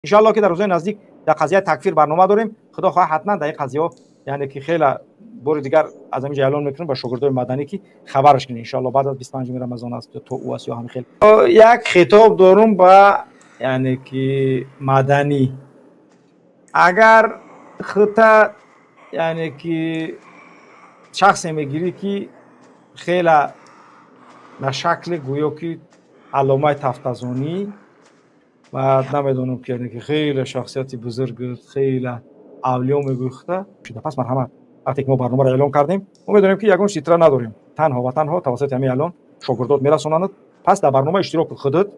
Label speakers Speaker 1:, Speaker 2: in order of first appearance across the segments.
Speaker 1: Иншоаллоҳ ки дар рӯзҳои наздик дар қазияи такфир барнома дорем. Худо хоҳад, ҳатман дар ин қазияҳо, яъне ки хеле бори дигар аз ҳамин ҷо эълон мекунем ба шогирдои маданӣ, ки хабараш кунед. Иншоаллоҳ баъд аз 25 Рамазон аст то ӯ аст ё ҳамин хел. Як хитоб дорум ба, яъне ки, маданӣ. Агар хута, яъне ки, шахсе мегирӣ, ки хеле ба шакли гӯё ки алломаи тафтазонӣ ва намедонам ки, яъне ки, хеле шахсияти бузург, хеле авлиё мегӯи хута шуда, пас марҳамат. Вақте ки мо барномаро эълон кардем, мо медонем, ки ягон ситра надорем, танҳо ва танҳо тавассути ҳамин эълон шогирдот мерасонанд. Пас дар барнома иштирок худат,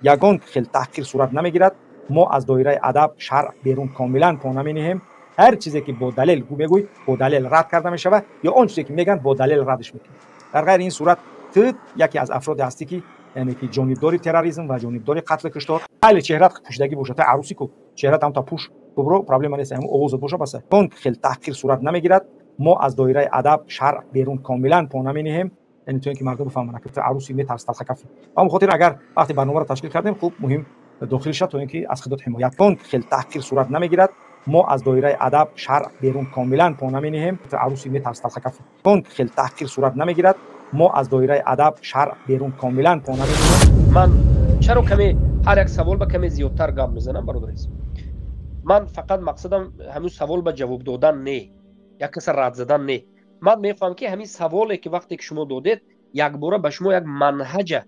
Speaker 1: ягон хел таҳқир сурат намегирад. Мо аз доираи адаб, шаръ берун комилан по намениҳем. Ҳар чизе ки бо далел мегӯй, бо далел рад карда мешавад, ё он чизе ки мегӯянд, бо далел радш мекунӣ. Дар ғайри ин сурат ту яке аз афроде ҳастӣ, ки, яъне ки, ҷонибдори терроризм ва ҷонибдори қатлу куштор. Майли, чеҳрат пӯшидагӣ бошад, та арӯсӣ ку, чеҳрат ҳам та пӯш, кубро проблема нест, ҳамун овозат боша, баса. Он хел таҳқир сурат намегирад. Мо аз доираи адаб, шаръ берун комилан по намениҳем, яъне то ин ки мардум бифаҳманд, ки ту арӯси метарси, талхакафӣ. Ба ҳамон хотир, агар вақте барномаро ташкил кардем, хуб, муҳим дохил шад, то ин ки аз худот ҳимоят. Он хел таҳқир сурат намегирад. Мо аз доираи адаб, шаръ берун комилан по намениҳем. Ту арӯси метарси, талхакафӣ. Он хел таҳқир сурат намегирад. Мо аз доираи адаб, шаръ берун комилан по намениҳем.
Speaker 2: Ман чаро каме ҳар як савол ба каме зиёдтар гап мезанам, бародар азиз? Ман фақат мақсадам ҳамин савол ба ҷавоб додан не, як каса рад задан не. Ман мехоҳам, ки ҳамин саволе, ки вақте ки шумо додед, якбора ба шумо як манҳаҷа,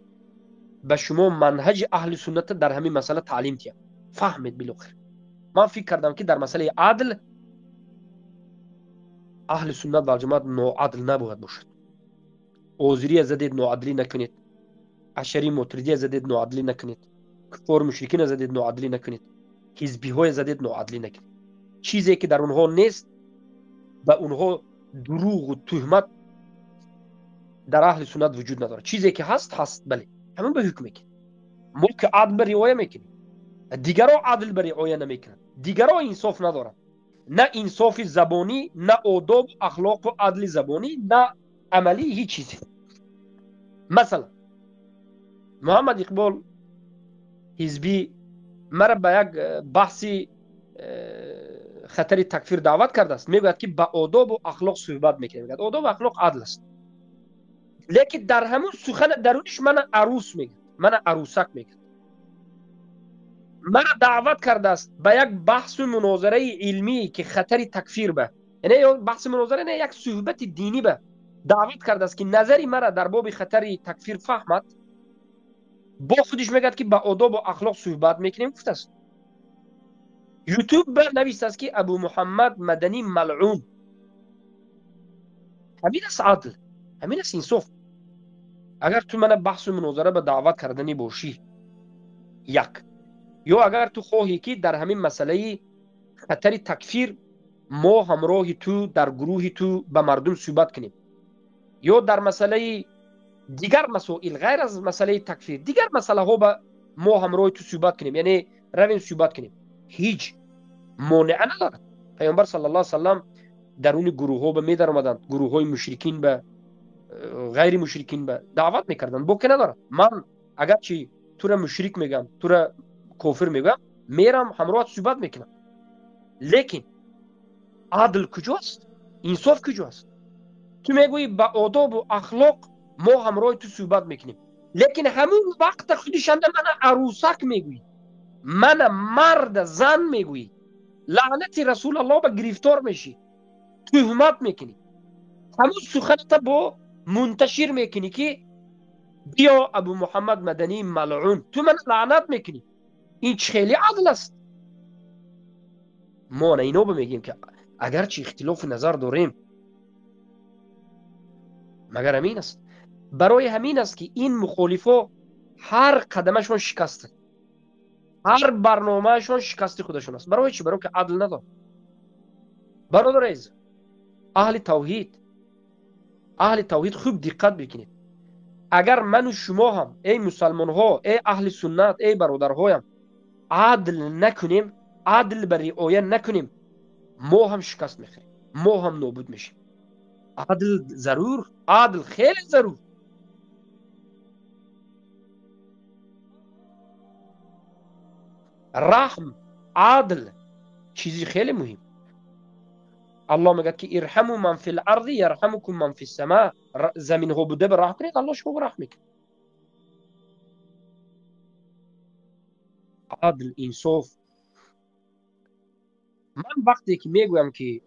Speaker 2: ба шумо манҳаҷи аҳли сунната дар ҳамин масъала таълим диҳам, фаҳмед. Билохир ман фикр кардам, ки дар масъалаи адл аҳли суннат валҷамоат ноадл набояд бошад. Озирия задед, ноадлӣ накунед. Ашари мотуридия задед, ноадлӣ накунед. Куффори мушрикина задед, ноадлӣ накунед. Ҳизбиҳое задед, ноадлӣ накунед. Чизе ки дар онҳо нест, ба онҳо дурӯғу туҳмат дар аҳли суннат вуҷуд надорад. Чизе ки ҳаст, ҳаст, бале, ҳамин ба ҳукм мекунем. Мо ки адл ба риоя мекунем, дигаро адл ба риоя намекунанд, дигаро инсоф надоранд, на инсофи забонӣ, на одобу ахлоқу адли забонӣ, на амалӣ, ҳеҷ чизе. Масалан, Муҳаммад Иқбол ҳизбӣ мара ба як баҳси хатари такфир даъват кардааст. Мегӯяд, ки ба одобу ахлоқ суҳбат мекунем. Мегӯяд, одобу ахлоқ адл аст, лекин дар ҳамун сухана даруниш мана арӯс мегӯяд, мана арӯсак мегӯяд. Мара даъват кардааст ба як баҳсу мунозараи илмӣ, ки хатари такфир ба, яъне ё баҳси мунозара не, як суҳбати динӣ ба даъват кардааст, ки назари мара дар боби хатари такфир фаҳмад. Бо худиш мегӯяд, ки ба одобу ахлоқ суҳбат мекунем, гуфтааст. Ютуб ба навистааст, ки Абу Муҳаммад Маданӣ малъун. Ҳамин аст адл, ҳамин аст инсоф. Агар ту мана баҳсу мунозара ба даъват карданӣ бошӣ, як ё агар ту хоҳӣ, ки дар ҳамин масъалаи хатари такфир мо ҳамроҳи ту дар гурӯҳи ту ба мардум суҳбат кунем, ё дар масъалаи дигар масоил, ғайр аз масъалаи такфир, дигар масъалаҳо ба мо ҳамроҳи ту суҳбат кунем, яъне равем суҳбат кунем, ҳеҷ монеа надорад. Паёмбар саллаллоҳу алайҳи васаллам даруни гурӯҳҳо ба медаромаданд, гурӯҳҳои мушрикин ба, ғайри мушрикин ба даъват мекарданд, боке надорад. Ман агарчи тура мушрик мегӯям, тура кофир мегӯям, мерам, ҳамроҳат суҳбат мекунам, лекин адл куҷост, инсоф куҷост? Ту мегӯӣ, ба одобу ахлоқ мо ҳамроҳи ту суҳбат мекунем, лекин ҳамун вақта худишанда мана арӯсак мегӯӣ, мана марда зан мегӯӣ, лаънати Расулаллоҳ ба гирифтор мешӣ, туҳмат мекунӣ, ҳамун суханата бо мунташир мекунӣ, ки биё, Абу Муҳаммад Маданӣ малъун, ту мана лаънат мекунӣ. Ин чӣ хеле адл аст? Мо ана ино мегӯем, ки агарчи ихтилофи назар дорем, магар ҳамин аст. Барои ҳамин аст, ки ин мухолифо ҳар қадамашон шикаста, ҳар барномаашон шикасти худашон аст. Барои чӣ? Барои ки адл надор. Бародар азиз, аҳли тавҳид, аҳли тавҳид, хуб диққат бикунед. Агар ману шумо ҳам, эй мусалмонҳо, эй аҳли суннат, эй бародарҳоям, адл накунем, адл ба риоя накунем, мо ҳам шикаст мехӯрем, мо ҳам нобуд мешем. Адл зарур, адл хеле зарур. Раҳм. Адл чизи хеле муҳим. Аллоҳ мегӯяд ки ирҳаму ман фил арзи ярҳамукум ман фис сама. Заминҳо буда ба раҳм кунед, Аллоҳ шумо раҳм мекунад. Адл, инсоф. Ман вақте ки мегӯям ки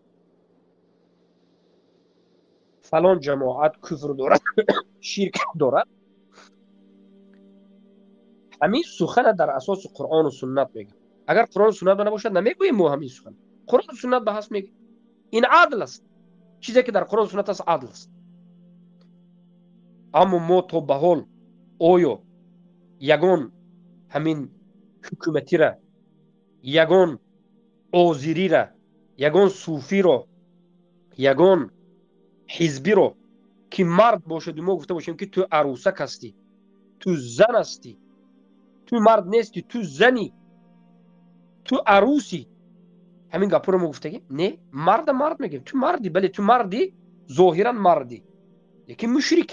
Speaker 2: фалон ҷамоат куфр дорад, ширк дорад, ҳамин сухана дар асоси Қуръону суннат мегӯям. Агар Қуръону суннат набошад, намегӯем мо ҳамин сухан. Қуръону суннат ба ҳаст мегӯем. Ин адл аст. Чизе ки дар Қуръону суннат аст, адл аст. Аммо мо то ба ҳол оё ягон ҳамин ҳукуматира, ягон озирира, ягон суфиро, ягон ҳизбиро ки мард бошад, мо гуфта бошем ки ту арӯсак ҳастӣ, ту зан ҳастӣ, ту мард нестӣ, ту занӣ, ту арӯсӣ, ҳамин гапҳоро мо гуфтагем? Не, марда мард мегӯем. Ту мардӣ, бале, ту мардӣ, зоҳиран мардӣ, лекин мушрик.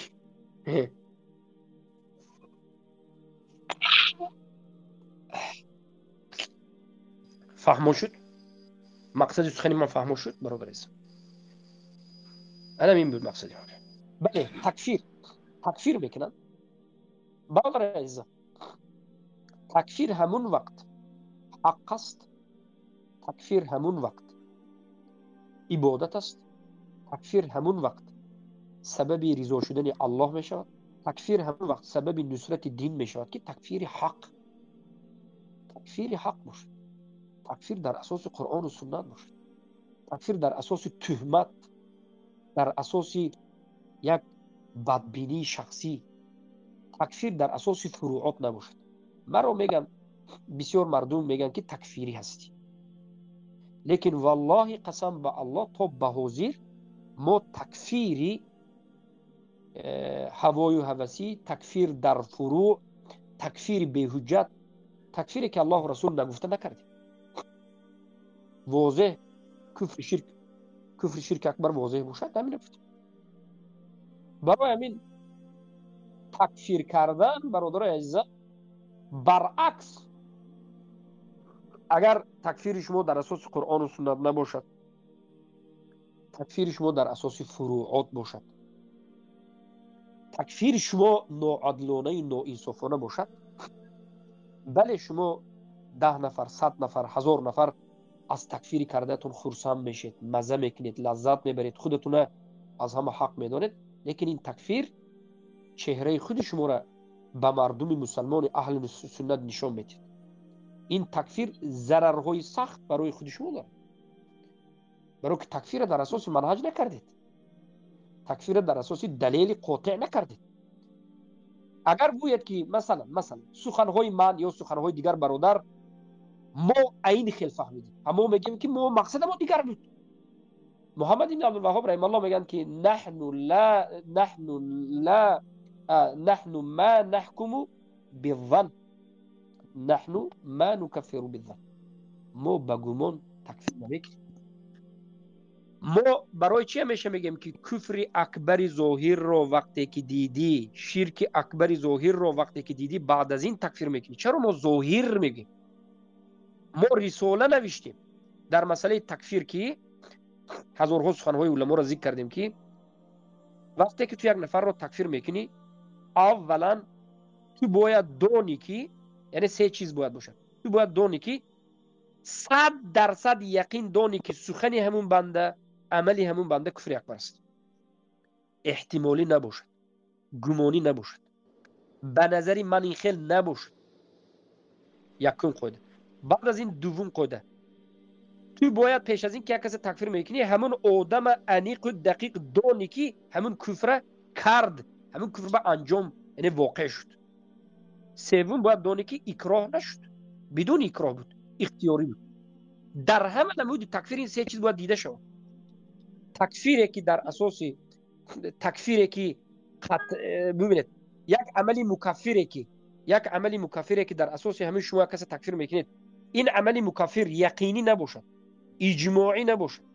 Speaker 2: Фаҳмо шуд? Мақсади сухани ман фаҳмо шуд, бародар азиз? Анам ин буд мақсади ман. Бале, такфир. Такфир мекунанд. Бародар азиз, такфир ҳамун вақт ҳақ аст, такфир ҳамун вақт ибодат аст, такфир ҳамун вақт сабаби ризо шудани Аллоҳ мешавад, такфир ҳамун вақт сабаби нусрати дин мешавад ки такфири ҳақ, такфири ҳақ бошад, такфир дар асоси Қуръону суннат бошад, такфир дар асоси туҳмат, дар асоси як бадбинии шахсӣ, такфир дар асоси фуруъот набошад. Маро мегӯянд, бисёр мардум мегӯянд ки такфирӣ ҳастӣ, лекин валлоҳи қасам ба Аллоҳ то ба ҳозир мо такфири ҳавою ҳавасӣ, такфир дар фуруъ, такфири беҳуҷҷат, такфире ки Аллоҳу расул нагуфта накардем. Возеҳ куфри ширк, куфри ширк акбар возеҳ бошад, ҳамин гуфтем. Барои ҳамин такфир кардан, бародарои азиза, баръакс, агар такфири шумо дар асоси Қуръону суннат набошад, такфири шумо дар асоси фуруъот бошад, такфири шумо ноадлонаю ноинсофона бошад, бале, шумо 10 нафар, 100 нафар, 1000 нафар аз такфири кардаатон хурсанд мешед, мазза мекунед, лаззат мебаред, худатона аз ҳама ҳақ медонед, лекин ин такфир чеҳраи худи шуморо ба мардуми мусалмони аҳли суннат нишон медиҳад. Ин такфир зарарҳои сахт барои худи шумо дорад, барои ки такфирро дар асоси манҳаҷ накардед, такфирро дар асоси далели қотеъ накардед. Агар гӯяд ки масалан суханҳои ман ё суханҳои дигар бародар мо айни хел фаҳмидем, ҳамо мегӯем ки мо мақсадамо дигар буд. Муҳаммад ибн Абдулваҳҳоб раҳимаҳуллоҳ мегӯянд ки наҳну ма наҳкуму биззан, наҳну ма нукаффиру биззан. Мо ба гумон такфир намекунем. Мо барои чи ҳамеша мегӯем ки куфри акбари зоҳирро вақте ки дидӣ, ширки акбари зоҳирро вақте ки дидӣ, баъд аз ин такфир мекунӣ? Чаро мо зоҳир мегӯем? Мо рисола навиштем дар масъалаи такфир ки ҳазорҳо суханҳои уламоро зикр кардем ки вақте ки ту як нафарро такфир мекунӣ, аввалан ту бояд донӣ ки, яъне се чиз бояд бошад. Ту бояд донӣ ки 100% яқин донӣ ки сухани ҳамун банда, амали ҳамун банда куфри акбар аст. Эҳтимолӣ набошад, гумонӣ набошад, ба назари ман ин хел набошад. Якум қоида. Баъд аз ин дуввум қоида, ту бояд пеш аз ин ки як касе такфир мекунӣ, ҳамун одама аниқу дақиқ донӣ ки ҳамун куфра кард, ҳамун куфр ба анҷом, яъне воқеъ шуд. Севум, бояд донӣ ки икроҳ нашуд, бидуни икроҳ буд, ихтиёрӣ буд. Дар ҳама намуди такфир ин се чиз бояд дида шавад. Такфире ки дар асоси такфире ки бибинед, як амали мукаффире ки, як амали мукаффире ки дар асоси ҳамин шумо як касе такфир мекунед, ин амали мукаффир яқинӣ набошад, иҷмоӣ набошад,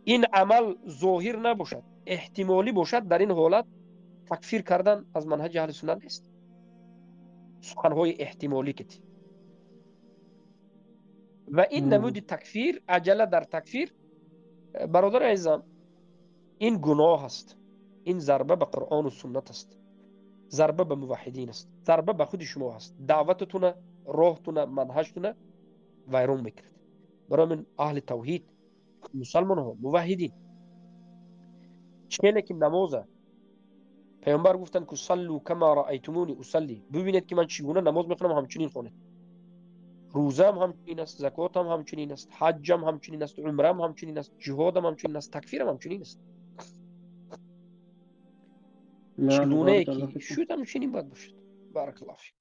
Speaker 2: ин амал зоҳир набошад, эҳтимолӣ бошад, дар ин ҳолат такфир кардан аз манҳаҷи аҳли суннат нест. Суханҳои эҳтимолӣ кити. Ва ин намуди такфир, аҷала дар такфир, бародари азизам, ин гуноҳ аст, ин зарба ба Қуръону суннат аст, зарба ба муваҳҳидин аст, зарба ба худи шумо аст, даъвататуна, роҳтуна, манҳаҷтуна вайрон мекунад. Барои мин аҳли тавҳид, мусалмонҳо, муваҳҳидин, челе ки намоза паёмбар гуфтанд, ки саллу кама раайтумуни усалли, бибинед, ки ман чӣ гуна намоз мехонам, ҳамчунин хонед. Рӯзаам ҳамчунин аст, закотам ҳамчунин аст, ҳаҷҷам ҳамчунин аст, умрам ҳамчунин аст, ҷиҳодам ҳамчунин аст, такфирам ҳамчунин аст. Чӣ гунае ки шуд, ҳамчунин бояд бошад. Баракаллоҳу фикум.